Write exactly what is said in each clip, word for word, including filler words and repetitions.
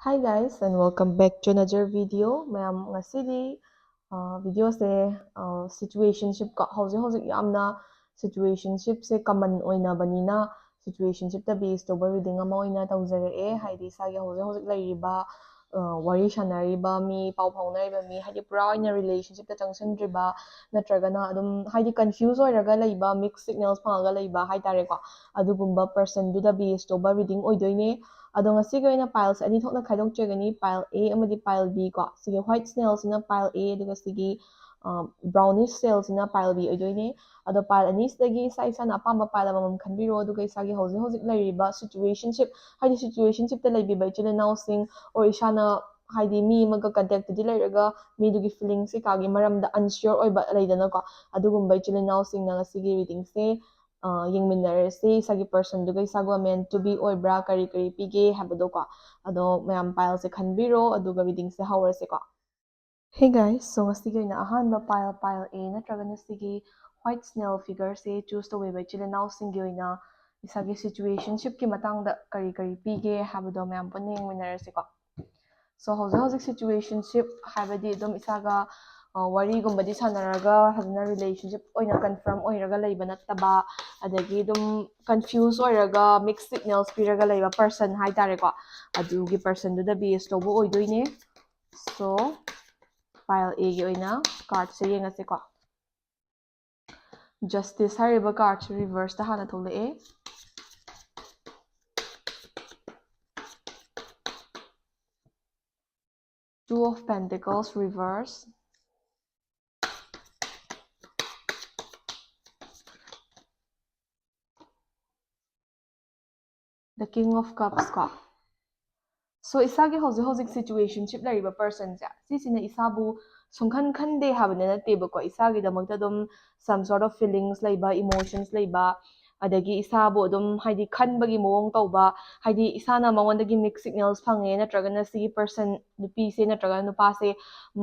Hi guys, and welcome back to another video. ꯃꯌꯥꯝ, ꯉꯁꯤꯗꯤ ꯚꯤꯗꯤꯑꯣꯁꯦ ꯁꯤꯆꯨꯋꯦꯁꯟꯁꯤꯞꯀꯣ, ꯍꯧꯖꯤꯛ ꯍꯧꯖꯤꯛ ꯌꯥꯝꯅ ꯁꯤꯆꯨꯋꯦꯁꯟꯁꯤꯞꯁꯦ ꯀꯃꯟ ꯑꯣꯏꯅꯕꯅꯤꯅ, ꯁꯤꯆꯨꯋꯦꯁꯟꯁꯤꯞꯇ ꯕꯦꯁ ꯇꯧꯕ ꯔꯤꯗꯤꯡ ꯑꯃ ꯑꯣꯏꯅ ꯇꯧꯖꯔꯛꯑꯦ꯫ ꯍꯥꯏꯗꯤ ꯏꯁꯥꯒꯤ ꯍꯧꯖꯤꯛ ꯍꯧꯖꯤꯛ ꯂꯩꯔꯤꯕ, ꯋꯥꯔꯤ ꯁꯥꯟꯅꯔꯤꯕ ꯃꯤ, ꯄꯥꯎ ꯐꯥꯎꯅꯔꯤꯕ ꯃꯤ, ꯍꯥꯏꯗꯤ ꯄꯨꯔꯥ ꯑꯣꯏꯅ ꯔꯤꯂꯦꯁꯟꯁꯤꯞꯇ ꯆꯪꯁꯤꯟꯗ꯭ꯔꯤꯕ, ꯅꯠꯇ꯭ꯔꯒꯅ ꯑꯗꯨꯝ ꯍꯥꯏꯗꯤ ꯀꯟꯐ꯭ꯌꯨꯁ ꯑꯣꯏꯔꯒ ꯂꯩꯕ, ꯃꯤꯛꯁ ꯁꯤꯒꯅꯦꯜꯁ ꯐꯪꯉꯒ ꯂꯩꯕ ꯍꯥꯏꯇꯥꯔꯦꯀꯣ, ꯑꯗꯨꯒꯨꯝꯕ ꯄꯔꯁꯟꯗꯨꯗ ꯕꯦꯁ ꯇꯧꯕ ꯔꯤꯗꯤꯡ ꯑꯣꯏꯗꯣꯏꯅꯦ꯫ ꯑꯗꯣ ꯉꯁꯤꯒꯤ ꯑꯣꯏꯅ ꯄꯥꯏꯜꯁꯦ ꯑꯅꯤ ꯊꯣꯛꯅ ꯈꯥꯏꯗꯣꯛꯆꯒꯅꯤ, ꯄꯥꯏꯜ A ꯑꯃꯗꯤ ꯄꯥꯏꯜ B ꯀꯣ꯫ ꯁꯤꯒꯤ ꯋꯥꯏꯠ ꯁ꯭ꯅꯦꯜꯁꯤꯅ ꯄꯥꯏꯜ A, ꯑꯗꯨꯒ ꯁꯤꯒꯤ ꯕ꯭ꯔꯥꯎꯅꯤꯁ ꯁ꯭ꯅꯦꯜꯁꯤꯅ ꯄꯥꯏꯜ B ꯑꯣꯏꯗꯣꯏꯅꯦ꯫ ꯑꯗꯣ ꯄꯥꯏꯜ ꯑꯅꯤꯁꯤꯗꯒꯤ ꯏꯁꯥ ꯏꯁꯥꯅ ꯑꯄꯥꯝꯕ ꯄꯥꯏꯜ ꯑꯃꯃꯝ ꯈꯟꯕꯤꯔꯣ, ꯑꯗꯨꯒ ꯏꯁꯥꯒꯤ ꯍꯧꯖꯤꯛ ꯍꯧꯖꯤꯛ ꯂꯩꯔꯤꯕ ꯁꯤꯆꯨꯋꯦꯁꯟꯁꯤꯞ, ꯍꯥꯏꯗꯤ ꯁꯤꯆꯨꯋꯦꯁꯟꯁꯤꯞꯇ ꯂꯩꯕꯤꯕ ꯏꯆꯤꯜ ꯏꯅꯥꯎꯁꯤꯡ, or ꯏꯁꯥꯅ ꯍꯥꯏꯗꯤ ꯃꯤ ꯑꯃꯒ ꯀꯟꯇꯦꯛꯇꯗꯤ ꯂꯩꯔꯒ ꯃꯤꯗꯨꯒꯤ ꯐꯤꯂꯤꯡꯁ ꯀꯩꯀꯥꯒꯤ ꯃꯔꯝꯗ ꯑꯟꯁꯤꯌꯣꯔ ꯑꯣꯏꯕ ꯂꯩꯗꯅꯀꯣ, ꯑꯗꯨꯒꯨꯝꯕ ꯏꯆꯤꯜ ꯏꯅꯥꯎꯁꯤꯡꯅ ꯉꯁꯤꯒꯤ ꯔꯤꯗꯤꯡꯁꯦ ꯌꯦꯡꯃꯤꯟꯅꯔꯁꯤ꯫ ꯏꯁꯥꯒꯤ ꯄꯔꯁꯟꯗꯨꯒ ꯏꯁꯥꯒ meant to be ꯑꯣꯏꯕ꯭ꯔꯥ, ꯀꯔꯤ ꯀꯔꯤ ꯄꯤꯒꯦ ꯍꯥꯏꯕꯗꯣꯀꯣ꯫ ꯑꯗꯣ ꯃꯌꯥꯝ ꯄꯥꯏꯜꯁꯦ ꯈꯟꯕꯤꯔꯣ, ꯑꯗꯨꯒ ꯔꯤꯗꯤꯡꯁꯦ ꯍꯧꯔꯁꯦꯀꯣ꯫ Hey guys, so ꯉꯁꯤꯒꯤ ꯑꯣꯏꯅ ꯑꯍꯥꯟꯕ ꯄꯥꯏꯜ, ꯄꯥꯏꯜ A ꯅꯠꯇ꯭ꯔꯒꯅ ꯁꯤꯒꯤ ꯋꯥꯏꯠ ꯁ꯭ꯅꯦꯜ ꯐꯤꯒꯔꯁꯦ ꯆꯨꯁ ꯇꯧꯕꯤꯕ ꯏꯆꯤꯜ ꯏꯅꯥꯎꯁꯤꯡꯒꯤ ꯑꯣꯏꯅ ꯏꯁꯥꯒꯤ ꯁꯤꯆꯨꯋꯦꯁꯟꯁꯤꯞꯀꯤ ꯃꯇꯥꯡꯗ ꯀꯔꯤ ꯀꯔꯤ ꯄꯤꯒꯦ ꯍꯥꯏꯕꯗꯣ ꯃꯌꯥꯝ ꯄꯨꯟꯅ ꯌꯦꯡꯃꯤꯟꯅꯔꯁꯤꯀꯣ꯫ ꯁꯣ ꯍꯧꯖꯤꯛ ꯍꯧꯖꯤꯛ ꯁꯤꯆꯨꯋꯦꯁꯟꯁꯤꯞ ꯍꯥꯏꯕꯗꯤ ꯑꯗꯨꯝ ꯏꯁꯥꯒ ꯋꯥꯔꯤꯒꯨꯝꯕꯗꯤ ꯁꯥꯟꯅꯔꯒ ꯐꯖꯅ ꯔꯤꯂꯦꯁꯟꯁꯤꯞ ꯑꯣꯏꯅ ꯀꯟꯐꯥꯔꯝ ꯑꯣꯏꯔꯒ ꯂꯩꯕ ꯅꯠꯇꯕ, ꯑꯗꯒꯤ ꯑꯗꯨꯝ ꯀꯟꯐ꯭ꯌꯨꯁ ꯑꯣꯏꯔꯒ ꯃꯤꯛꯁ ꯁꯤꯒꯅꯦꯜꯁ ꯄꯤꯔꯒ ꯂꯩꯕ ꯄꯔꯁꯟ ꯍꯥꯏꯇꯥꯔꯦꯀꯣ, ꯑꯗꯨꯒꯤ ꯄꯔꯁꯟꯗꯨꯗ ꯕꯦꯁ ꯇꯧꯕ ꯑꯣꯏꯗꯣꯏꯅꯦ꯫ ꯁꯣ ꯄꯥꯏꯜ ꯑꯦꯒꯤ ꯑꯣꯏꯅ ꯀꯥꯔꯠꯁꯦ ꯌꯦꯡꯉꯁꯦꯀꯣ꯫ ꯖꯁꯇꯤꯁ ꯍꯥꯏꯔꯤꯕ ꯀꯥꯔꯠꯁꯦ ꯔꯤꯚꯔꯁꯇ ꯍꯥꯟꯅ ꯊꯣꯛꯂꯛꯑꯦ꯫ Two of Pentacles reverse. The King of Cups ꯀꯣ꯫ ꯁꯣ ꯏꯁꯥꯒꯤ ꯍꯧꯖꯤꯛ ꯍꯧꯖꯤꯛ ꯁꯤꯆꯨꯋꯦꯁꯟꯁꯤꯞ ꯂꯩꯔꯤꯕ ꯄꯔꯁꯟꯁꯦ, ꯁꯤꯁꯤꯅ ꯏꯁꯥꯕꯨ ꯁꯨꯡꯈꯟ ꯈꯟꯗꯦ ꯍꯥꯏꯕꯗꯤ ꯅꯠꯇꯦꯕꯀꯣ, ꯏꯁꯥꯒꯤꯗꯃꯛꯇ ꯑꯗꯨꯝ some sort of feelings ꯂꯩꯕ, ꯏꯃꯣꯁꯟꯁ ꯂꯩꯕ, ꯑꯗꯒꯤ ꯏꯁꯥꯕꯨ ꯑꯗꯨꯝ ꯍꯥꯏꯗꯤ ꯈꯟꯕꯒꯤ ꯃꯑꯣꯡ ꯇꯧꯕ, ꯍꯥꯏꯗꯤ ꯏꯁꯥꯅ ꯃꯉꯣꯟꯗꯒꯤ mixed signals ꯐꯪꯉꯦ, ꯅꯠꯇ꯭ꯔꯒꯅ ꯁꯤꯒꯤ person, ꯅꯨꯄꯤꯁꯦ ꯅꯠꯇ꯭ꯔꯒ ꯅꯨꯄꯥꯁꯦ,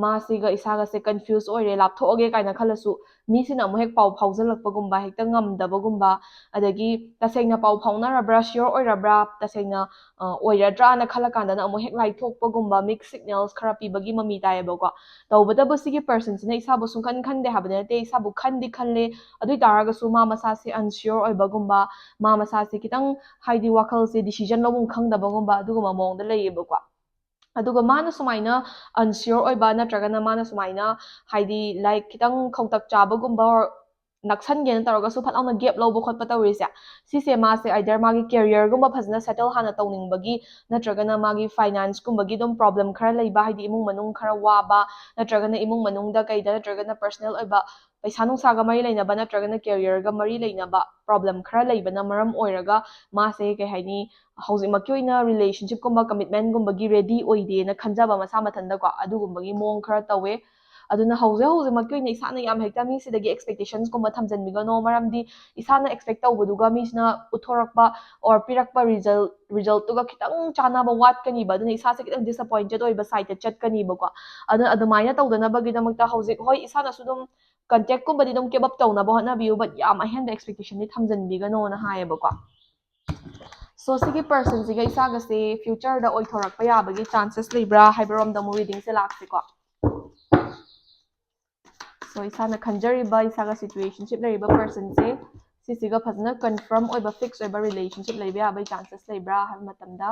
ꯃꯥꯁꯤꯒ ꯏꯁꯥꯒꯁꯦ confuse ꯑꯣꯏꯔꯦ, ꯂꯥꯞꯊꯣꯛꯑꯒꯦ ꯀꯥꯏꯅ ꯈꯜꯂꯁꯨ, ꯃꯤꯁꯤꯅ ꯑꯃꯨꯛ ꯍꯦꯛ ꯄꯥꯎ ꯐꯥꯎꯖꯜꯂꯛꯄꯒꯨꯝꯕ, ꯍꯦꯛꯇ ꯉꯝꯗꯕꯒꯨꯝꯕ, ꯑꯗꯒꯤ ꯇꯁꯦꯡꯅ ꯄꯥꯎ ꯐꯥꯎꯅꯔꯕ꯭ꯔꯥ, sure ꯑꯣꯏꯔꯕ꯭ꯔꯥ, ꯇꯁꯦꯡꯅ ꯑ, ꯑꯣꯏꯔꯗ꯭ꯔꯥꯅ ꯈꯜꯂꯀꯥꯟꯗꯅ ꯑꯃꯨꯛ ꯍꯦꯛ ꯂꯥꯏꯊꯣꯛꯄꯒꯨꯝꯕ, mixed signals ꯈꯔ ꯄꯤꯕꯒꯤ ꯃꯃꯤ ꯇꯥꯏꯌꯦꯕꯀꯣ꯫ ꯇꯧꯕꯇꯕꯨ ꯁꯤꯒꯤ personꯁꯤꯅ ꯏꯁꯥꯕꯨ ꯁꯨꯡꯈꯟ ꯈꯟꯗꯦ ꯍꯥꯏꯕꯗꯤ ꯅꯠꯇꯦ, ꯏꯁꯥꯕꯨ ꯈꯟꯗꯤ ꯈꯜꯂꯦ, ꯑꯗꯨ ꯑꯣꯏ ꯇꯥꯔꯒꯁꯨ ꯃꯥ ꯃꯁꯥꯁꯦ unsure ꯑꯣꯏꯕꯒꯨꯝꯕ, ꯃꯥ ꯃꯁꯥꯁꯦ ꯈꯤꯇꯪ ꯍꯥꯏꯗꯤ ꯋꯥꯈꯜꯁꯦ decision ꯂꯧꯐꯝ ꯈꯪꯗꯕꯒꯨꯝꯕ, ꯑꯗꯨꯒꯨꯝꯕ ꯃꯑꯣꯡꯗ ꯂꯩꯌꯦꯕꯀꯣ꯫ ꯑꯗꯨꯒ ꯃꯥꯅ ꯁꯨꯃꯥꯏꯅ unsure ꯑꯣꯏꯕ, ꯅꯠꯇ꯭ꯔꯒꯅ ꯃꯥꯅ ꯁꯨꯃꯥꯏꯅ ꯍꯥꯏꯗꯤ like ꯈꯤꯇꯪ ꯈꯧꯇꯛ ꯆꯥꯕꯒꯨꯝꯕ, or ꯅꯛꯁꯟꯒꯦꯅ ꯇꯧꯔꯒꯁꯨ ꯐꯠ ꯂꯥꯎꯅ gap ꯂꯧꯕ ꯈꯣꯠꯄ ꯇꯧꯔꯤꯁꯦ, ꯁꯤꯁꯦ ꯃꯥꯁꯦ either ꯃꯥꯒꯤ careerꯒꯨꯝꯕ ꯐꯖꯅ settle ꯍꯥꯟꯅ ꯇꯧꯅꯤꯡꯕꯒꯤ, ꯅꯠꯇ꯭ꯔꯒꯅ ꯃꯥꯒꯤ financeꯀꯨꯝꯕꯒꯤ ꯑꯗꯨꯝ problem ꯈꯔ ꯂꯩꯕ, ꯍꯥꯏꯗꯤ ꯏꯃꯨꯡ ꯃꯅꯨꯡ ꯈꯔ ꯋꯥꯕ, ꯅꯠꯇ꯭ꯔꯒꯅ ꯏꯃꯨꯡ ꯃꯅꯨꯡꯗ ꯀꯩꯗ, ꯅꯠꯇ꯭ꯔꯒꯅ personal ꯑꯣꯏꯕ ꯄꯩꯁꯥ ꯅꯨꯡꯁꯥꯒ ꯃꯔꯤ ꯂꯩꯅꯕ, ꯅꯠꯇ꯭ꯔꯒꯅ careerꯒ ꯃꯔꯤ ꯂꯩꯅꯕ problem ꯈꯔ ꯂꯩꯕꯅ ꯃꯔꯝ ꯑꯣꯏꯔꯒ ꯃꯥꯁꯦ ꯀꯩ ꯍꯥꯏꯅꯤ, ꯍꯧꯖꯤꯛꯃꯛꯀꯤ ꯑꯣꯏꯅ relationshipꯀꯨꯝꯕ commitmentꯒꯨꯝꯕꯒꯤ ready ꯑꯣꯏꯗꯦꯅ ꯈꯟꯖꯕ ꯃꯁꯥ ꯃꯊꯟꯗꯀꯣ, ꯑꯗꯨꯒꯨꯝꯕꯒꯤ ꯃꯑꯣꯡ ꯈꯔ ꯇꯧꯋꯦ꯫ ꯑꯗꯨꯅ ꯍꯧꯖꯤꯛ ꯍꯧꯖꯤꯛꯃꯛꯀꯤ ꯑꯣꯏꯅ ꯏꯁꯥꯅ ꯌꯥꯝ ꯍꯦꯛꯇ ꯃꯤꯁꯤꯗꯒꯤ expectationsꯀꯨꯝꯕ ꯊꯝꯖꯤꯟꯕꯤꯒꯅꯣ, ꯃꯔꯝꯗꯤ ꯏꯁꯥꯅ expect ꯇꯧꯕꯗꯨꯒ ꯃꯤꯁꯤꯅ ꯎꯠꯊꯣꯔꯛꯄ or ꯄꯤꯔꯛꯄ result, resultꯇꯨꯒ ꯈꯤꯇꯪ ꯆꯥꯟꯅꯕ ꯋꯥꯠꯀꯅꯤꯕ, ꯑꯗꯨꯅ ꯏꯁꯥꯁꯦ ꯈꯤꯇꯪ disappointed ꯑꯣꯏꯕ sideꯇ ꯆꯠꯀꯅꯤꯕꯀꯣ꯫ ꯑꯗꯨꯅ ꯑꯗꯨꯃꯥꯏꯅ ꯇꯧꯗꯅꯕꯒꯤꯗꯃꯛꯇ ꯍꯧꯖꯤꯛ, ꯍꯣꯏ, ꯏꯁꯥꯅꯁꯨ ꯑꯗꯨꯝ contactꯀꯨꯝꯕꯗꯤ ꯑꯗꯨꯝ keep up ꯇꯧꯅꯕ ꯍꯣꯠꯅꯕꯤꯌꯨ, but ꯌꯥꯝ ꯑꯍꯦꯟꯕ expectationꯗꯤ ꯊꯝꯖꯤꯟꯕꯤꯒꯅꯣꯅ ꯍꯥꯏꯌꯦꯕꯀꯣ꯫ So ꯁꯤꯒꯤ personꯁꯤꯒ ꯏꯁꯥꯒꯁꯦ futureꯗ ꯑꯣꯏꯊꯣꯔꯛꯄ ꯌꯥꯕꯒꯤ chances ꯂꯩꯕ꯭ꯔꯥ ꯍꯥꯏꯕꯔꯣꯝꯗ ꯑꯃꯨꯛ readingꯁꯦ ꯂꯥꯛꯁꯤꯀꯣ꯫ So ꯏꯁꯥꯅ ꯈꯟꯖꯔꯤꯕ, ꯏꯁꯥꯒ situationship ꯂꯩꯔꯤꯕ personꯁꯦ, ꯁꯤꯁꯤꯒ ꯐꯖꯅ confirm ꯑꯣꯏꯕ, fix ꯑꯣꯏꯕ relationship ꯂꯩꯕ ꯌꯥꯕꯒꯤ chances ꯂꯩꯕ꯭ꯔꯥ ꯍꯥꯏꯕ ꯃꯇꯝꯗ,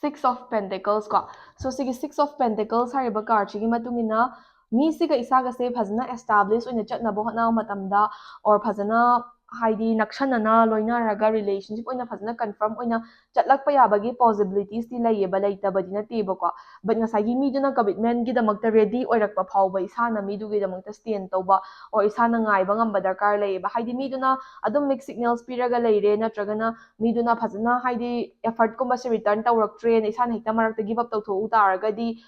Six of Pentacles ꯀꯣ꯫ So ꯁꯤꯒꯤ Six of Pentacles ꯍꯥꯏꯔꯤꯕ cardꯁꯤꯒꯤ ꯃꯇꯨꯡ ꯏꯟꯅ, ꯃꯤꯁꯤꯒ ꯏꯁꯥꯒꯁꯦ ꯐꯖꯅ establish ꯑꯣꯏꯅ ꯆꯠꯅꯕ ꯍꯣꯠꯅꯕ ꯃꯇꯝꯗ, or ꯐꯖꯅ ꯍꯥꯏꯗꯤ ꯅꯛꯁꯟꯅꯅ ꯂꯣꯏꯅꯔꯒ relationship ꯑꯣꯏꯅ ꯐꯖꯅ confirm ꯑꯣꯏꯅ ꯆꯠꯂꯛꯄ ꯌꯥꯕꯒꯤ possibilitiesꯇꯤ ꯂꯩꯌꯦꯕ, ꯂꯩꯇꯕꯗꯤ ꯅꯠꯇꯦꯕꯀꯣ꯫ But ꯉꯁꯥꯏꯒꯤ ꯃꯤꯗꯨꯅ commitmentꯒꯤꯗꯃꯛꯇ ready ꯑꯣꯏꯔꯛꯄ ꯐꯥꯎꯕ ꯏꯁꯥꯅ ꯃꯤꯗꯨꯒꯤꯗꯃꯛꯇ stand ꯇꯧꯕ, or ꯏꯁꯥꯅ ꯉꯥꯏꯕ ꯉꯝꯕ ꯗꯔꯀꯥꯔ ꯂꯩꯌꯦꯕ꯫ ꯍꯥꯏꯗꯤ ꯃꯤꯗꯨꯅ ꯑꯗꯨꯝ mixed signals ꯄꯤꯔꯒ ꯂꯩꯔꯦ, ꯅꯠꯇ꯭ꯔꯒꯅ ꯃꯤꯗꯨꯅ ꯐꯖꯅ ꯍꯥꯏꯗꯤ effortꯀꯨꯝꯕꯁꯦ return ꯇꯧꯔꯛꯇ꯭ꯔꯦꯅ ꯏꯁꯥꯅ ꯍꯦꯛꯇ ꯃꯔꯛꯇ give up ꯇꯧꯊꯣꯛꯎ ꯇꯥꯔꯒꯗꯤ,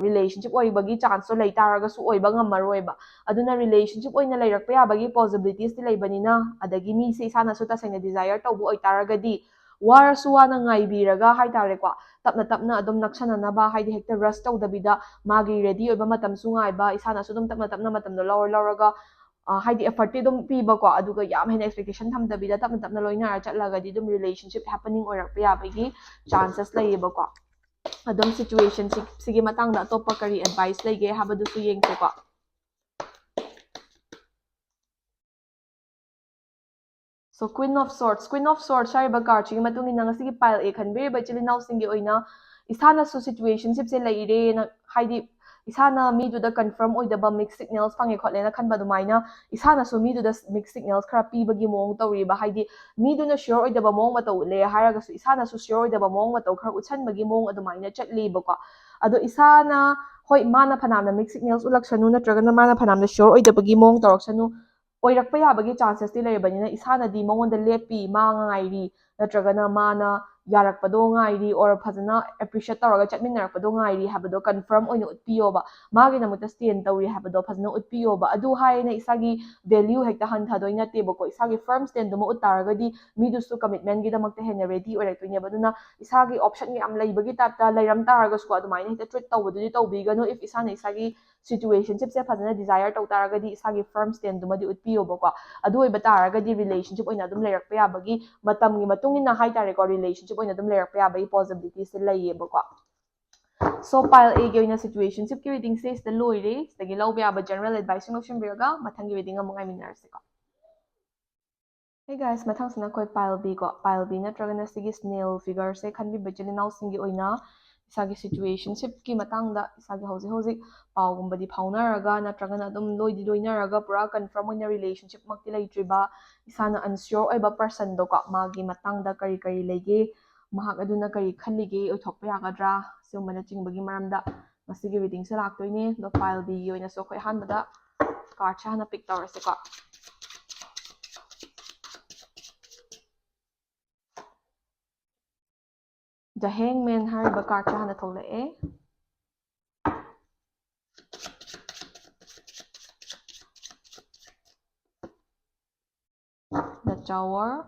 ꯔꯤꯂꯦꯁꯟꯁꯤꯞ ꯑꯣꯏꯕꯒꯤ ꯆꯥꯟꯁꯇꯣ ꯂꯩ ꯇꯥꯔꯒꯁꯨ ꯑꯣꯏꯕ ꯉꯝꯃꯔꯣꯏꯕ꯫ ꯑꯗꯨꯅ ꯔꯤꯂꯦꯁꯟꯁꯤꯞ ꯑꯣꯏꯅ ꯂꯩꯔꯛꯄ ꯌꯥꯕꯒꯤ ꯄꯣꯁꯤꯕꯤꯂꯤꯇꯤꯁꯇꯤ ꯂꯩꯕꯅꯤꯅ, ꯑꯗꯒꯤ ꯃꯤꯁꯦ ꯏꯁꯥꯅꯁꯨ ꯇꯁꯦꯡꯅ ꯗꯤꯖꯥꯌꯔ ꯇꯧꯕ ꯑꯣꯏꯇꯥꯔꯒꯗꯤ, ꯋꯥꯔꯁꯨ ꯋꯥꯅ ꯉꯥꯏꯕꯤꯔꯒ ꯍꯥꯏꯇꯥꯔꯦꯀꯣ, ꯇꯞꯅ ꯇꯞꯅ ꯑꯗꯨꯝ ꯅꯛꯁꯟꯅꯅꯕ, ꯍꯥꯏꯗꯤ ꯍꯦꯛꯇ ꯔꯁ ꯇꯧꯗꯕꯤꯗ ꯃꯥꯒꯤ ꯔꯦꯗꯤ ꯑꯣꯏꯕ ꯃꯇꯝꯁꯨ ꯉꯥꯏꯕ, ꯏꯁꯥꯅꯁꯨ ꯑꯗꯨꯝ ꯇꯞꯅ ꯇꯞꯅ ꯃꯇꯝꯗꯣ ꯂꯧꯔ ꯂꯧꯔꯒ, ꯑ, ꯍꯥꯏꯗꯤ ꯑꯦꯐꯔꯠꯇꯤ ꯑꯗꯨꯝ ꯄꯤꯕꯀꯣ, ꯑꯗꯨꯒ ꯌꯥꯝ ꯍꯦꯟꯅ ꯑꯦꯛꯁꯄꯦꯛꯇꯦꯁꯟ ꯊꯝꯗꯕꯤꯗ ꯇꯞꯅ ꯇꯞꯅ ꯂꯣꯏꯅꯔ ꯆꯠꯂꯒꯗꯤ ꯑꯗꯨꯝ ꯔꯤꯂꯦꯁꯟꯁꯤꯞ ꯍꯦꯄꯅꯤꯡ ꯑꯣꯏꯔꯛꯄ ꯌꯥꯕꯒꯤ ꯆꯥꯟꯁꯦꯁ ꯂꯩꯌꯦꯕꯀꯣ꯫ ꯑꯗꯨꯝ ꯁꯤꯆꯨꯋꯦꯁꯟꯁꯤ, ꯁꯤꯒꯤ ꯃꯇꯥꯡꯗ ꯑꯇꯣꯞꯄ ꯀꯔꯤ ꯑꯦꯗꯚꯥꯏꯁ ꯂꯩꯒꯦ ꯍꯥꯏꯕꯗꯨꯁꯨ ꯌꯦꯡꯁꯦꯀꯣ꯫ So, Queen of Swords, Queen of Swords ꯍꯥꯏꯔꯤꯕ ꯀꯥꯔꯠꯁꯤꯒꯤ ꯃꯇꯨꯡ ꯏꯟꯅ, ꯉꯁꯤꯒꯤ ꯄꯥꯏꯜ ꯑꯦ ꯈꯟꯕꯤꯔꯤꯕ ꯏꯆꯤꯜ ꯏꯅꯥꯎꯁꯤꯡꯒꯤ ꯑꯣꯏꯅ ꯏꯁꯥꯅꯁꯨ ꯁꯤꯆꯨꯋꯦꯁꯟꯁꯤꯞꯁꯦ ꯂꯩꯔꯦꯅ, ꯍꯥꯏꯗꯤ ꯏꯁꯥꯅ ꯃꯤꯗꯨꯗ ꯀꯟꯐꯥꯔꯝ ꯑꯣꯏꯗꯕ ꯃꯤꯛꯁ ꯁꯤꯒꯅꯦꯜꯁ ꯐꯪꯉꯦ ꯈꯣꯠꯂꯦꯅ ꯈꯟꯕ ꯑꯗꯨꯃꯥꯏꯅ, ꯏꯁꯥꯅꯁꯨ ꯃꯤꯗꯨꯗ ꯃꯤꯛꯁ ꯁꯤꯒꯅꯦꯜꯁ ꯈꯔ ꯄꯤꯕꯒꯤ ꯃꯑꯣꯡ ꯇꯧꯔꯤꯕ, ꯍꯥꯏꯗꯤ ꯃꯤꯗꯨꯅ ꯁꯤꯌꯣꯔ ꯑꯣꯏꯗꯕ ꯃꯑꯣꯡ ꯃꯇꯧ ꯎꯠꯂꯦ ꯍꯥꯏꯔꯒꯁꯨ ꯏꯁꯥꯅꯁꯨ ꯁꯤꯌꯣꯔ ꯑꯣꯏꯗꯕ ꯃꯑꯣꯡ ꯃꯇꯧ ꯈꯔ ꯎꯠꯁꯟꯕꯒꯤ ꯃꯑꯣꯡ ꯑꯗꯨꯃꯥꯏꯅ ꯆꯠꯂꯤꯕꯀꯣ꯫ ꯑꯗꯣ ꯏꯁꯥꯅ, ꯍꯣꯏ, ꯃꯥꯅ ꯐꯅꯌꯥꯝꯅ ꯃꯤꯛꯁ ꯁꯤꯒꯅꯦꯜꯁ ꯎꯠꯂꯛꯁꯅꯨ, ꯅꯠꯇ꯭ꯔꯒꯅ ꯃꯥꯅ ꯐꯅꯌꯥꯝꯅ ꯁꯤꯌꯣꯔ ꯑꯣꯏꯗꯕꯒꯤ ꯃꯑꯣꯡ ꯇꯧꯔꯛꯁꯅꯨ, ꯑꯣꯏꯔꯛꯄ ꯌꯥꯕꯒꯤ ꯆꯥꯟꯁꯦꯁꯇꯤ ꯂꯩꯔꯕꯅꯤꯅ, ꯏꯁꯥꯅꯗꯤ ꯃꯉꯣꯟꯗ ꯂꯦꯞꯄꯤ, ꯃꯥ ꯉꯥꯏꯔꯤ, ꯅꯠꯇ꯭ꯔꯒꯅ ꯃꯥꯅ ꯌꯥꯔꯛꯄꯗꯣ ꯉꯥꯏꯔꯤ, or ꯐꯖꯅ ꯑꯦꯄ꯭ꯔꯤꯁꯤꯌꯦꯠ ꯇꯧꯔꯒ ꯆꯠꯃꯤꯟꯅꯔꯛꯄꯗꯣ ꯉꯥꯏꯔꯤ ꯍꯥꯏꯕꯗꯣ ꯀꯟꯐꯥꯔꯝ ꯑꯣꯏꯅ ꯎꯠꯄꯤꯌꯣꯕ, ꯃꯥꯒꯤꯗꯃꯛꯇ ꯁ꯭ꯇꯦꯟ ꯇꯧꯔꯤ ꯍꯥꯏꯕꯗꯣ ꯐꯖꯅ ꯎꯠꯄꯤꯌꯣꯕ꯫ ꯑꯗꯨ ꯍꯥꯏꯌꯦꯅ ꯏꯁꯥꯒꯤ ꯚꯦꯂ꯭ꯌꯨ ꯍꯦꯛꯇ ꯍꯟꯊꯗꯣꯏ ꯅꯠꯇꯦꯕꯀꯣ, ꯏꯁꯥꯒꯤ ꯐꯥꯔꯝ ꯁ꯭ꯇꯦꯟꯗꯨꯃ ꯎꯠ ꯇꯥꯔꯒꯗꯤ ꯃꯤꯗꯨꯁꯨ ꯀꯃꯤꯠꯃꯦꯟꯒꯤꯗꯃꯛꯇ ꯍꯦꯟꯅ ꯔꯦꯗꯤ ꯑꯣꯏꯔꯛꯇꯣꯏꯅꯦꯕ꯫ ꯑꯗꯨꯅ ꯏꯁꯥꯒꯤ ꯑꯣꯞꯁꯟ ꯌꯥꯝ ꯂꯩꯕꯒꯤ ꯇꯥꯏꯞꯇ ꯂꯩꯔꯝ ꯇꯥꯔꯒꯁꯨꯀꯣ, ꯑꯗꯨꯃꯥꯏꯅ ꯍꯦꯛꯇ ꯇ꯭ꯔꯤꯠ ꯇꯧꯕꯗꯨꯗꯤ ꯇꯧꯕꯤꯒꯅꯨ꯫ If ꯏꯁꯥꯅ ꯏꯁꯥꯒꯤ ꯁꯤꯆꯨꯋꯦꯁꯟꯁꯤꯞꯁꯦ ꯐꯖꯅ ꯗꯤꯖꯥꯌꯔ ꯇꯧ ꯇꯥꯔꯒꯗꯤ ꯏꯁꯥꯒꯤ ꯐꯥꯔꯝ ꯁ꯭ꯇꯦꯟꯗꯨꯃꯗꯤ ꯎꯠꯄꯤꯌꯣꯕꯀꯣ꯫ ꯑꯗꯨ ꯑꯣꯏꯕ ꯇꯥꯔꯒꯗꯤ ꯔꯤꯂꯦꯁꯟꯁꯤꯞ ꯑꯣꯏꯅ ꯑꯗꯨꯝ ꯂꯩꯔꯛꯄ ꯌꯥꯕꯒꯤ, ꯃꯇꯝꯒꯤ ꯃꯇꯨꯡ ꯏꯟꯅ ꯍꯥꯏꯇꯥꯔꯦꯀꯣ, ꯔꯤꯂꯦꯁꯟꯁꯤꯞ ꯑꯣꯏꯅ ꯑꯗꯨꯝ ꯂꯩꯔꯛꯄ ꯌꯥꯕꯒꯤ ꯄꯣꯁꯤꯕꯤꯂꯤꯇꯤꯁꯦ ꯂꯩꯌꯦꯕꯀꯣ꯫ So, ꯄꯥꯏꯜ ꯑꯦꯒꯤ ꯑꯣꯏꯅ ꯁꯤꯆꯨꯋꯦꯁꯟꯁꯤꯞꯀꯤ ꯔꯤꯗꯤꯡꯁꯦ ꯁꯤꯗ ꯂꯣꯏꯔꯦ꯫ ꯁꯤꯗꯒꯤ ꯂꯧꯕ ꯌꯥꯕ ꯖꯦꯅꯔꯦꯜ ꯑꯦꯗꯚꯥꯏꯁꯁꯤꯡ ꯂꯧꯁꯤꯟꯕꯤꯔꯒ ꯃꯊꯪꯒꯤ ꯔꯤꯗꯤꯡ ꯑꯃꯨꯛ ꯉꯥꯏꯃꯤꯟꯅꯔꯁꯤꯀꯣ꯫ Hey guys, ꯃꯊꯪꯁꯤꯅ ꯑꯩꯈꯣꯏ ꯄꯥꯏꯜ ꯕꯤ ꯀꯣ, ꯄꯥꯏꯜ ꯕꯤ ꯅꯠꯇ꯭ꯔꯒꯅ ꯁꯤꯒꯤ ꯁ꯭ꯅꯦꯜ ꯐꯤꯒꯔꯁꯦ ꯈꯟꯕꯤꯕ ꯏꯆꯤꯜ ꯏꯅꯥꯎꯁꯤꯡꯒꯤ ꯑꯣꯏꯅ ꯏꯁꯥꯒꯤ ꯁꯤꯆꯨꯋꯦꯁꯟꯁꯤꯞꯀꯤ ꯃꯇꯥꯡꯗ ꯏꯁꯥꯒꯤ ꯍꯧꯖꯤꯛ ꯍꯧꯖꯤꯛ ꯄꯥꯎꯒꯨꯝꯕꯗꯤ ꯐꯥꯎꯅꯔꯒ, ꯅꯠꯇ꯭ꯔꯒꯅ ꯑꯗꯨꯝ ꯂꯣꯏꯗꯤ ꯂꯣꯏꯅꯔꯒ ꯄꯨꯔꯥ ꯀꯟꯐꯥꯔꯝ ꯑꯣꯏꯅ ꯔꯤꯂꯦꯁꯟꯁꯤꯞꯃꯛꯇꯤ ꯂꯩꯇ꯭ꯔꯤꯕ, ꯏꯁꯥꯅ ꯑꯟꯁꯤꯌꯣꯔ ꯑꯣꯏꯕ ꯄꯔꯁꯟꯗꯣꯀꯣ, ꯃꯥꯒꯤ ꯃꯇꯥꯡꯗ ꯀꯔꯤ ꯀꯔꯤ ꯂꯩꯒꯦ, ꯃꯍꯥꯛ ꯑꯗꯨꯅ ꯀꯔꯤ ꯈꯜꯂꯤꯒꯦ, ꯑꯣꯏꯊꯣꯛꯄ ꯌꯥꯒꯗ꯭ꯔꯥ, ꯁꯤꯒꯨꯝꯕꯅꯆꯤꯡꯕꯒꯤ ꯃꯔꯝꯗ ꯉꯁꯤꯒꯤ ꯔꯤꯗꯤꯡꯁꯦ ꯂꯥꯛꯇꯣꯏꯅꯦ꯫ ꯑꯗꯣ ꯄꯥꯏꯜ ꯕꯤꯒꯤ ꯑꯣꯏꯅꯁꯨ ꯑꯩꯈꯣꯏ ꯑꯍꯥꯟꯕꯗ ꯀꯥꯔꯠꯁꯦ ꯍꯥꯟꯅ ꯄꯤꯛ ꯇꯧꯔꯁꯦꯀꯣ꯫ The Hangman ꯍꯥꯏꯔꯤꯕ ꯀꯥꯔꯠꯁꯦ ꯍꯥꯟꯅ ꯊꯣꯛꯂꯛꯑꯦ꯫ Tower,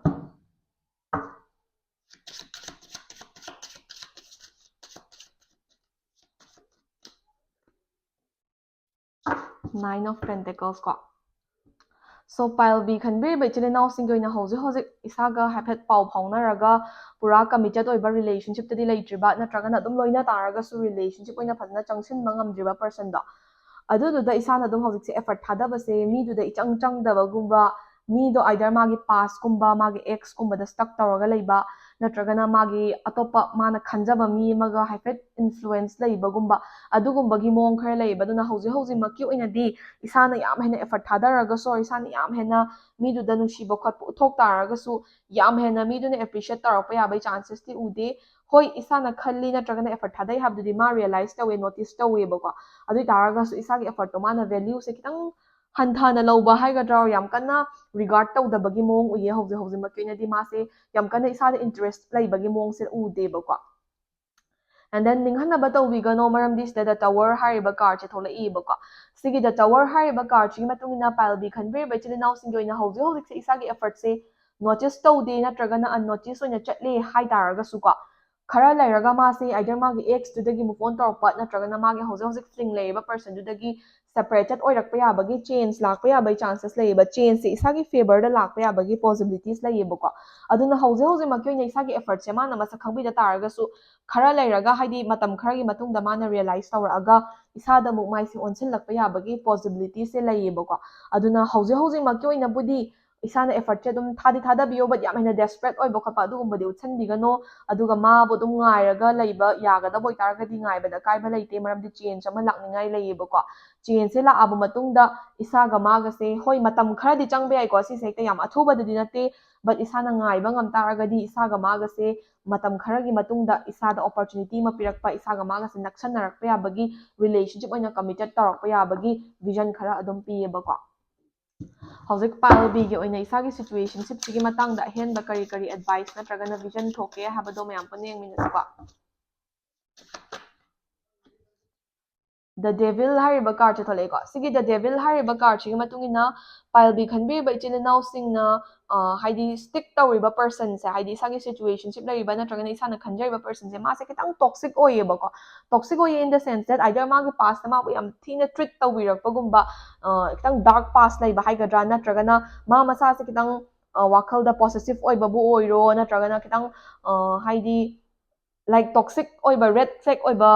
Nine of Pentacles ꯀꯣ꯫ So, pile B ꯈꯟꯕꯤꯔꯤꯕ ꯏꯆꯤꯜ ꯏꯅꯥꯎꯁꯤꯡꯒꯤ ꯑꯣꯏꯅ ꯍꯧꯖꯤꯛ ꯍꯧꯖꯤꯛ ꯏꯁꯥꯒ ꯍꯥꯏꯐꯦꯠ ꯄꯥꯎ ꯐꯥꯎꯅꯔꯒ ꯄꯨꯔꯥ committed ꯑꯣꯏꯕ relationship ꯇꯗꯤ ꯂꯩꯇ꯭ꯔꯤꯕ, ꯅꯠꯇ꯭ꯔꯒꯅ ꯑꯗꯨꯝ ꯂꯣꯏꯅ ꯇꯥꯔꯒꯁꯨ relationship ꯑꯣꯏꯅ ꯐꯖꯅ ꯆꯪꯁꯤꯟꯕ ꯉꯝꯗ꯭ꯔꯤꯕ personꯗꯣ, ꯑꯗꯨꯗꯨꯗ ꯏꯁꯥꯅ ꯑꯗꯨꯝ ꯍꯧꯖꯤꯛꯁꯦ effort ꯊꯥꯗꯕꯁꯦ ꯃꯤꯗꯨꯗ ꯏꯆꯪ ꯆꯪꯗꯕꯒꯨꯝꯕ, ꯃꯤꯗꯣ either ꯃꯥꯒꯤ pastꯀꯨꯝꯕ, ꯃꯥꯒꯤ exꯀꯨꯝꯕꯗ stuck ꯇꯧꯔꯒ ꯂꯩꯕ, ꯅꯠꯇ꯭ꯔꯒꯅ ꯃꯥꯒꯤ ꯑꯇꯣꯞꯄ ꯃꯥꯅ ꯈꯟꯖꯕ ꯃꯤ ꯑꯃꯒ ꯍꯥꯏꯐꯦꯠ influence ꯂꯩꯕꯒꯨꯝꯕ, ꯑꯗꯨꯒꯨꯝꯕꯒꯤ ꯃꯑꯣꯡ ꯈꯔ ꯂꯩꯌꯦꯕ꯫ ꯑꯗꯨꯅ ꯍꯧꯖꯤꯛ ꯍꯧꯖꯤꯛꯃꯛꯀꯤ ꯑꯣꯏꯅꯗꯤ ꯏꯁꯥꯅ ꯌꯥꯝ ꯍꯦꯟꯅ effort ꯊꯥꯗꯔꯒꯁꯨ, ꯏꯁꯥꯅ ꯌꯥꯝ ꯍꯦꯟꯅ ꯃꯤꯗꯨꯗ ꯅꯨꯡꯁꯤꯕ ꯈꯣꯠꯄ ꯎꯠꯊꯣꯛ ꯇꯥꯔꯒꯁꯨ, ꯌꯥꯝ ꯍꯦꯟꯅ ꯃꯤꯗꯨꯅ appreciate ꯇꯧꯔꯛꯄ ꯌꯥꯕꯒꯤ chancesꯇꯤ ꯎꯗꯦ꯫ ꯍꯣꯏ, ꯏꯁꯥꯅ ꯈꯜꯂꯤ ꯅꯠꯇ꯭ꯔꯒꯅ effort ꯊꯥꯗꯩ ꯍꯥꯏꯕꯗꯨꯗꯤ ꯃꯥ realize ꯇꯧꯋꯦ, notice ꯇꯧꯋꯦꯕꯀꯣ꯫ ꯑꯗꯨ ꯑꯣꯏ ꯇꯥꯔꯒꯁꯨ ꯏꯁꯥꯒꯤ effortꯇꯣ ꯃꯥꯅ valueꯁꯦ ꯈꯤꯇꯪ ꯍꯟꯊꯅ ꯂꯧꯕ ꯍꯥꯏꯒꯗ꯭ꯔꯥ, ꯌꯥꯝ ꯀꯟꯅ regard ꯇꯧꯗꯕꯒꯤ ꯃꯑꯣꯡ ꯎꯏꯌꯦ꯫ ꯍꯧꯖꯤꯛ ꯍꯧꯖꯤꯛꯃꯛꯀꯤ ꯑꯣꯏꯅꯗꯤ ꯃꯥꯁꯦ ꯌꯥꯝ ꯀꯟꯅ ꯏꯁꯥꯗ interest ꯂꯩꯕꯒꯤ ꯃꯑꯣꯡꯁꯦ ꯎꯗꯦꯕꯀꯣ꯫ And then ꯅꯤꯡꯍꯟꯅꯕ ꯇꯧꯕꯤꯒꯅꯣ, ꯃꯔꯝꯗꯤ ꯁꯤꯗ The Tower ꯍꯥꯏꯔꯤꯕ cardꯁꯦ ꯊꯣꯛꯂꯛꯏꯕꯀꯣ꯫ ꯁꯤꯒꯤ The Tower ꯍꯥꯏꯔꯤꯕ cardꯁꯤꯒꯤ ꯃꯇꯨꯡ ꯏꯟꯅ pile B ꯈꯟꯕꯤꯔꯤꯕ ꯏꯆꯤꯜ ꯏꯅꯥꯎꯁꯤꯡꯒꯤ ꯑꯣꯏꯅ ꯍꯧꯖꯤꯛ ꯍꯧꯖꯤꯛꯁꯦ ꯏꯁꯥꯒꯤ effortꯁꯦ notice ꯇꯧꯗꯦ ꯅꯠꯇ꯭ꯔꯒꯅ unnoticed ꯑꯣꯏꯅ ꯆꯠꯂꯦ ꯍꯥꯏ ꯇꯥꯔꯒꯁꯨꯀꯣ, ꯈꯔ ꯂꯩꯔꯒ ꯃꯥꯁꯦ either ꯃꯥꯒꯤ exꯇꯨꯗꯒꯤ move on ꯇꯧꯔꯛꯄ ꯅꯠꯇ꯭ꯔꯒꯅ ꯃꯥꯒꯤ ꯍꯧꯖꯤꯛ ꯍꯧꯖꯤꯛ feeling ꯂꯩꯔꯤꯕ personꯗꯨꯗꯒꯤ separated ꯑꯣꯏꯔꯛꯄ ꯌꯥꯕꯒꯤ, change ꯂꯥꯛꯄ ꯌꯥꯕꯒꯤ chanceꯁꯦ ꯏꯁꯥꯒꯤ favourꯗ ꯂꯥꯛꯄ ꯌꯥꯕꯒꯤ possibilities ꯂꯩꯌꯦꯕꯀꯣ꯫ ꯑꯗꯨꯅ ꯍꯧꯖꯤꯛ ꯍꯧꯖꯤꯛꯃꯛꯀꯤ ꯑꯣꯏꯅ ꯏꯁꯥꯒꯤ effortꯁꯦ ꯃꯥꯅ ꯃꯁꯛ ꯈꯪꯕꯤꯗ ꯇꯥꯔꯒꯁꯨ, ꯈꯔ ꯂꯩꯔꯒ, ꯍꯥꯏꯗꯤ ꯃꯇꯝ ꯈꯔꯒꯤ ꯃꯇꯨꯡꯗ ꯃꯥꯅ realize ꯇꯧꯔꯛꯑꯒ ꯏꯁꯥꯗ ꯑꯃꯨꯛ ꯃꯥꯏꯁꯦ ꯑꯣꯟꯁꯤꯜꯂꯛꯄ ꯌꯥꯕꯒꯤ possibilityꯁꯦ ꯂꯩꯌꯦꯕꯀꯣ꯫ ꯑꯗꯨꯅ ꯍꯧꯖꯤꯛ ꯍꯧꯖꯤꯛꯃꯛꯀꯤ ꯑꯣꯏꯅꯕꯨꯗꯤ ꯏꯁꯥꯅ effortꯁꯦ ꯑꯗꯨꯝ ꯊꯥꯗꯤ ꯊꯥꯗꯕꯤꯌꯣ, but ꯌꯥꯝ ꯍꯦꯟꯅ desperate ꯑꯣꯏꯕ ꯈꯣꯠꯄ ꯑꯗꯨꯒꯨꯝꯕꯗꯤ ꯎꯠꯁꯟꯕꯤꯒꯅꯣ꯫ ꯑꯗꯨꯒ ꯃꯥꯕꯨ ꯑꯗꯨꯝ ꯉꯥꯏꯔꯒ ꯂꯩꯕ ꯌꯥꯒꯗꯕ ꯑꯣꯏꯇꯥꯔꯒꯗꯤ ꯉꯥꯏꯕꯗ ꯑꯀꯥꯏꯕ ꯂꯩꯇꯦ, ꯃꯔꯝꯗꯤ change ꯑꯃ ꯂꯥꯛꯅꯤꯡꯉꯥꯏ ꯂꯩꯌꯦꯕꯀꯣ꯫ Changeꯁꯦ ꯂꯥꯛꯑꯕ ꯃꯇꯨꯡꯗ ꯏꯁꯥꯒ ꯃꯥꯒꯁꯦ, ꯍꯣꯏ, ꯃꯇꯝ ꯈꯔꯗꯤ ꯆꯪꯕ ꯌꯥꯏꯀꯣ, ꯁꯤꯁꯦ ꯍꯦꯛꯇ ꯌꯥꯝ ꯑꯊꯨꯕꯗꯗꯤ ꯅꯠꯇꯦ, but ꯏꯁꯥꯅ ꯉꯥꯏꯕ ꯉꯝ ꯇꯥꯔꯒꯗꯤ ꯏꯁꯥꯒ ꯃꯥꯒꯁꯦ ꯃꯇꯝ ꯈꯔꯒꯤ ꯃꯇꯨꯡꯗ ꯏꯁꯥꯗ opportunity ꯑꯃ ꯄꯤꯔꯛꯄ, ꯏꯁꯥꯒ ꯃꯥꯒꯁꯦ ꯅꯛꯁꯟꯅꯔꯛꯄ ꯌꯥꯕꯒꯤ, relationship ꯑꯣꯏꯅ committed ꯇꯧꯔꯛꯄ ꯌꯥꯕꯒꯤ vision ꯈꯔ ꯑꯗꯨꯝ ꯄꯤꯌꯦꯕꯀꯣ꯫ ꯍꯧꯖꯤꯛ pile Bꯒꯤ ꯑꯣꯏꯅ ꯏꯁꯥꯒꯤ situationshipꯁꯤꯒꯤ ꯃꯇꯥꯡꯗ ꯑꯍꯦꯟꯕ ꯀꯔꯤ ꯀꯔꯤ advice ꯅꯠꯇ꯭ꯔꯒꯅ vision ꯊꯣꯛꯀꯦ ꯍꯥꯏꯕꯗꯣ ꯃꯌꯥꯝ ꯄꯨꯟꯅ ꯌꯦꯡꯃꯤꯟꯅꯁꯤꯀꯣ꯫ The Devil ꯍꯥꯏꯔꯤꯕ card ꯁꯦ ꯊꯣꯛꯂꯛꯑꯦꯀꯣ꯫ ꯁꯤꯒꯤ The Devil ꯍꯥꯏꯔꯤꯕ card ꯁꯤꯒꯤ ꯃꯇꯨꯡ ꯏꯟꯅ pile B ꯈꯟꯕꯤꯔꯤꯕ ꯏꯆꯤꯜ ꯏꯅꯥꯎꯁꯤꯡꯅ, ꯑ, ꯍꯥꯏꯗꯤ stick ꯇꯧꯔꯤꯕ person ꯁꯦ, ꯍꯥꯏꯗꯤ ꯏꯁꯥꯒꯤ situationship ꯂꯩꯔꯤꯕ ꯅꯠꯇ꯭ꯔꯒꯅ ꯏꯁꯥꯅ ꯈꯟꯖꯔꯤꯕ person ꯁꯦ, ꯃꯥꯁꯦ ꯈꯤꯇꯪ toxic ꯑꯣꯏꯌꯦꯕꯀꯣ꯫ Toxic ꯑꯣꯏꯌꯦ in the sense that either ꯃꯥꯒꯤ past ꯇ ꯃꯥꯕꯨ ꯌꯥꯝ ꯊꯤꯅ treat ꯇꯧꯕꯤꯔꯛꯄꯒꯨꯝꯕ, ꯑ, ꯈꯤꯇꯪ dark past ꯂꯩꯕ ꯍꯥꯏꯒꯗ꯭ꯔꯥ, ꯅꯠꯇ꯭ꯔꯒꯅ ꯃꯥ ꯃꯁꯥꯁꯦ ꯈꯤꯇꯪ, ꯑ, ꯋꯥꯈꯜꯗ possessive ꯑꯣꯏꯕꯕꯨ ꯑꯣꯏꯔꯣ, ꯅꯠꯇ꯭ꯔꯒꯅ ꯈꯤꯇꯪ, ꯑ, ꯍꯥꯏꯗꯤ like toxic ꯑꯣꯏꯕ, red flag ꯑꯣꯏꯕ,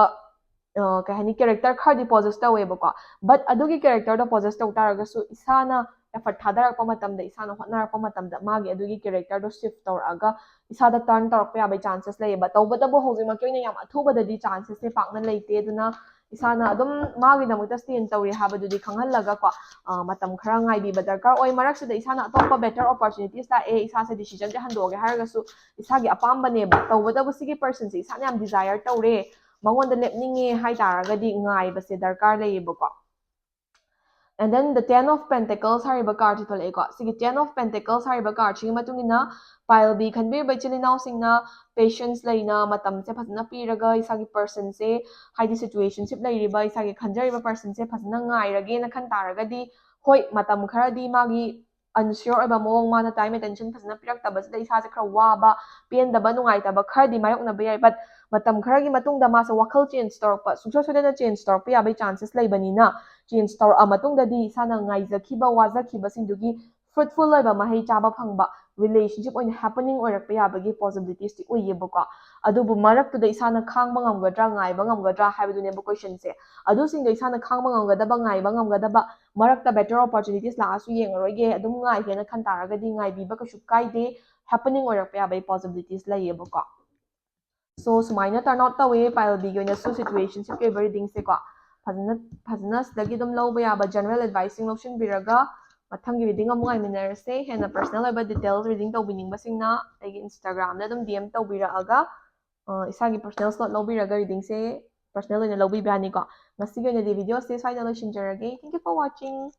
ꯑ, ꯀꯩ ꯍꯥꯏꯅꯤ, character ꯈꯔꯗꯤ possess ꯇꯧꯋꯦꯕꯀꯣ꯫ But ꯑꯗꯨꯒꯤ character ꯗꯣ possess ꯇꯧ ꯇꯥꯔꯒꯁꯨ ꯏꯁꯥꯅ effort ꯊꯥꯗꯔꯛꯄ ꯃꯇꯝꯗ, ꯏꯁꯥꯅ ꯍꯣꯠꯅꯔꯛꯄ ꯃꯇꯝꯗ ꯃꯥꯒꯤ ꯑꯗꯨꯒꯤ character ꯗꯣ shift ꯇꯧꯔꯛꯑꯒ ꯏꯁꯥꯗ turn ꯇꯧꯔꯛꯄ ꯌꯥꯕꯒꯤ chances ꯂꯩꯌꯦꯕ꯫ ꯇꯧꯕꯇꯕꯨ ꯍꯧꯖꯤꯛꯃꯛꯀꯤ ꯑꯣꯏꯅ ꯌꯥꯝ ꯑꯊꯨꯕꯗꯗꯤ chances ꯁꯦ ꯄꯥꯛꯅ ꯂꯩꯇꯦ꯫ ꯑꯗꯨꯅ ꯏꯁꯥꯅ ꯑꯗꯨꯝ ꯃꯥꯒꯤꯗꯃꯛꯇ stand ꯇꯧꯔꯤ ꯍꯥꯏꯕꯗꯨꯗꯤ ꯈꯪꯍꯜꯂꯒꯀꯣ, ꯑ, ꯃꯇꯝ ꯈꯔ ꯉꯥꯏꯕꯤꯕ ꯗꯔꯀꯥꯔ ꯑꯣꯏ꯫ ꯃꯔꯛꯁꯤꯗ ꯏꯁꯥꯅ ꯑꯇꯣꯞꯄ better opportunities ꯂꯥꯛꯑꯦ, ꯏꯁꯥꯁꯦ decision ꯁꯦ ꯍꯟꯗꯣꯛꯑꯒꯦ ꯍꯥꯏꯔꯒꯁꯨ ꯏꯁꯥꯒꯤ ꯑꯄꯥꯝꯕꯅꯦꯕ꯫ ꯇꯧꯕꯇꯕꯨ ꯁꯤꯒꯤ person ꯁꯦ ꯏꯁꯥꯅ ꯌꯥꯝ desire ꯇꯧꯔꯦ, ꯃꯉꯣꯟꯗ ꯂꯦꯞꯅꯤꯡꯉꯦ ꯍꯥꯏ ꯇꯥꯔꯒꯗꯤ ꯉꯥꯏꯕꯁꯦ ꯗꯔꯀꯥꯔ ꯂꯩꯌꯦꯕꯀꯣ꯫ And then the Ten of Pentacles ꯍꯥꯏꯔꯤꯕ card ꯁꯤ ꯊꯣꯛꯂꯛꯑꯦꯀꯣ꯫ ꯁꯤꯒꯤ Ten of Pentacles ꯍꯥꯏꯔꯤꯕ card ꯁꯤꯒꯤ ꯃꯇꯨꯡ ꯏꯟꯅ pile B ꯈꯟꯕꯤꯔꯤꯕ ꯏꯆꯤꯜ ꯏꯅꯥꯎꯁꯤꯡꯅ patience ꯂꯩꯅ ꯃꯇꯝꯁꯦ ꯐꯖꯅ ꯄꯤꯔꯒ ꯏꯁꯥꯒꯤ person ꯁꯦ, ꯍꯥꯏꯗꯤ situationship ꯂꯩꯔꯤꯕ, ꯏꯁꯥꯒꯤ ꯈꯟꯖꯔꯤꯕ person ꯁꯦ ꯐꯖꯅ ꯉꯥꯏꯔꯒꯦꯅ ꯈꯟ ꯇꯥꯔꯒꯗꯤ, ꯍꯣꯏ, ꯃꯇꯝ ꯈꯔꯗꯤ ꯃꯥꯒꯤ unsure ꯑꯣꯏꯕ ꯃꯑꯣꯡ, ꯃꯥꯅ time attention ꯐꯖꯅ ꯄꯤꯔꯛꯇꯕꯁꯤꯗ ꯏꯁꯥꯁꯦ ꯈꯔ ꯋꯥꯕ, ꯄꯦꯟꯗꯕ, ꯅꯨꯡꯉꯥꯏꯇꯕ ꯈꯔꯗꯤ ꯃꯥꯌꯣꯛꯅꯕ ꯌꯥꯏ꯫ But ꯃꯇꯝ ꯈꯔꯒꯤ ꯃꯇꯨꯡꯗ ꯃꯥꯁꯦ ꯋꯥꯈꯜ change ꯇꯧꯔꯛꯄ, ꯁꯨꯡꯁꯣꯏ ꯁꯣꯏꯗꯅ change ꯇꯧꯔꯛꯄ ꯌꯥꯕꯒꯤ chances ꯂꯩꯕꯅꯤꯅ, change ꯇꯧꯔꯛꯑ ꯃꯇꯨꯡꯗꯗꯤ ꯏꯁꯥꯅ ꯉꯥꯏꯖꯈꯤꯕ, ꯋꯥꯖꯈꯤꯕꯁꯤꯡꯗꯨꯒꯤ fruitful ꯑꯣꯏꯕ ꯃꯍꯩ ꯆꯥꯕ ꯐꯪꯕ relationship ꯑꯣꯏꯅ happening ꯑꯣꯏꯔꯛꯄ ꯌꯥꯕꯒꯤ possibilities ꯇꯤ ꯎꯏꯌꯦꯕꯀꯣ꯫ ꯑꯗꯨꯕꯨ ꯃꯔꯛꯇꯨꯗ ꯏꯁꯥꯅ ꯈꯥꯡꯕ ꯉꯝꯒꯗ꯭ꯔꯥ, ꯉꯥꯏꯕ ꯉꯝꯒꯗ꯭ꯔꯥ ꯍꯥꯏꯕꯗꯨꯅꯦꯕ question ꯁꯦ꯫ ꯑꯗꯨꯁꯤꯡꯗꯣ ꯏꯁꯥꯅ ꯈꯥꯡꯕ ꯉꯝꯒꯗꯕ, ꯉꯥꯏꯕ ꯉꯝꯒꯗꯕ, ꯃꯔꯛꯇ better opportunities ꯂꯥꯛꯑꯁꯨ ꯌꯦꯡꯉꯔꯣꯏꯒꯦ, ꯑꯗꯨꯝ ꯉꯥꯏꯒꯦꯅ ꯈꯟ ꯇꯥꯔꯒꯗꯤ ꯉꯥꯏꯕꯤꯕ ꯀꯩꯁꯨ ꯀꯥꯏꯗꯦ, happening ꯑꯣꯏꯔꯛꯄ ꯌꯥꯕꯒꯤ possibilities ꯂꯩꯌꯦꯕꯀꯣ꯫ So, ꯁꯨꯃꯥꯏꯅ turn out ꯇꯧꯋꯦ pile B ꯒꯤ ꯑꯣꯏꯅꯁꯨ situationship ꯀꯤ ꯑꯣꯏꯕ reading ꯁꯦꯀꯣ꯫ ꯐꯖꯅ, ꯐꯖꯅ ꯁꯤꯗꯒꯤ ꯑꯗꯨꯝ ꯂꯧꯕ ꯌꯥꯕ general advice ꯁꯤꯡ ꯂꯧꯁꯤꯟꯕꯤꯔꯒ ꯃꯊꯪꯒꯤ reading ꯑꯃꯨꯛ ꯉꯥꯏꯃꯤꯟꯅꯔꯁꯦ꯫ ꯍꯦꯟꯅ personal ꯑꯣꯏꯕ details reading ꯇꯧꯕꯤꯅꯤꯡꯕꯁꯤꯡꯅ ꯑꯩꯒꯤ Instagram ꯗ ꯑꯗꯨꯝ D M ꯇꯧꯕꯤꯔꯛꯑꯒ, ꯑ, ꯏꯁꯥꯒꯤ personal slot ꯂꯧꯕꯤꯔꯒ reading ꯁꯦ personal ꯑꯣꯏꯅ ꯂꯧꯕꯤꯕ ꯌꯥꯅꯤꯀꯣ꯫ ꯉꯁꯤꯒꯤ ꯑꯣꯏꯅꯗꯤ video ꯁꯦ ꯁ꯭ꯋꯥꯏꯗ ꯂꯣꯏꯁꯤꯟꯖꯔꯒꯦ꯫ Thank you for watching.